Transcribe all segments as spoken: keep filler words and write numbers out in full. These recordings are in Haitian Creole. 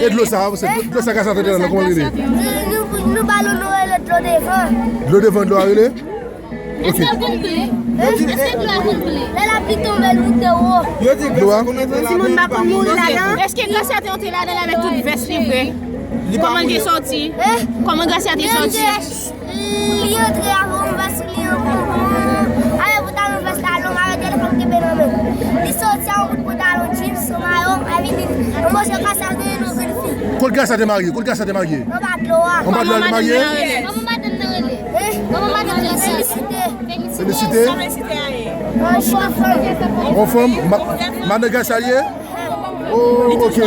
E dlo sa, se dlo sa ka sa tande la, kòman li rele? Nou, nou, nou ba nou, nou rele dlo devan. Dlo devan, dlo a rele? Ok. Èske l konn ple? Èske dlo a konn ple? Lè lapli tonbe, l moute wo. Dlo a? Timoun pa konn mouri ladan. Èske Gracia te antre ladan l avèk tout vès li vre? Kòman l te sòti? Kòman Gracia te sòti? Li antre avè yon vès sou li, yon, yon, avè pantalon, vès la long, avè telefòn kenbe nan men. Li sòti a yon bout pantalon jeans, yon mayo, epi li, yon moso Gracia te rele yon grenn fi. Kot Gracia te marye? Kot Gracia te marye? Anba dlo a. Anba dlo a te marye? Kòman madanm nan rele? Kòman madanm nan rele? Felisite. Felisite. Yon fanm, ma-, madan Gracia l ye? Oh, ok.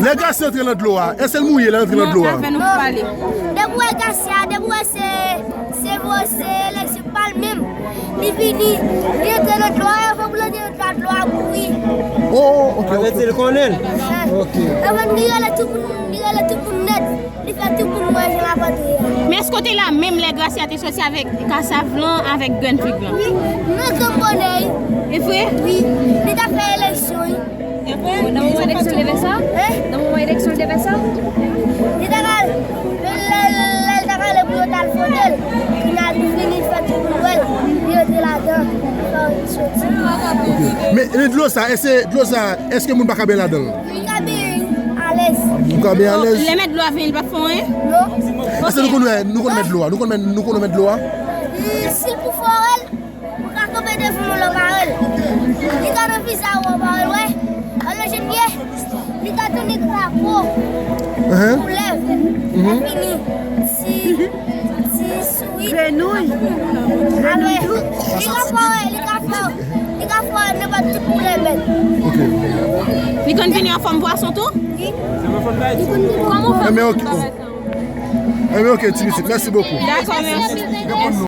Lè Gracia antre nan dlo a, èske l mouye lè l antre nan dlo a? Depi w wè Gracia, depi w wè se, se vo, se eleksyon pa l menm. Li vini, li antre nan dlo a, e fò pou l antre nan dlo a, dlo a bouyi. Oh, ok, ok. Sa vle di l konnen l. Ok. Epi li rele tout moun, li rele tout moun nèt. Li fè tout moun wè jan l ap antre a. Men èske w te la menm lè Gracia te sòti avèk kasav lan, avèk grenn fig lan? Wi, nan grenn bonè, wi. E vre? Wi, li t ap fè eleksyon, wi. E vre? Nan moman eleksyon, li te fè sa? Hein? Nan moman eleksyon, li te fè sa? Li t al, lè, lè, lè l t al pou yo t al vote l, kounye a li vini, li fè tout moun wè l, li antre ladan, li fè eleksyon. Ok. Men, men dlo sa, èske dlo sa, èske moun pa ka benyen ladan l? Li ka benyen alèz. Ou ka benyen alèz? Lè mèt dlo a vini, li p ap fè anyen? Non. Èske nou konn wè, nou konn mèt dlo a? Nou konn mèt, nou konn mèt dlo a? Mm, si l pou fè orèl, ou ka kanpe devan l, ou pare l. Li ka nan vizaj ou, pare l, wè. Alò, jen ye, li ka tounen drapo. Koulè. Fini. Si, si Grenouy. Grenouy tou. Li ka fè, li ka fè, li ka fè nenpòt tout koulè bèt. Ok. Li konn vini an fòm pwason tou? Wi. Li konn vini an fòm pwason. Enben, ok. Enben, ok, ti pitit. Mèsi bokou. Dakò, mèsi.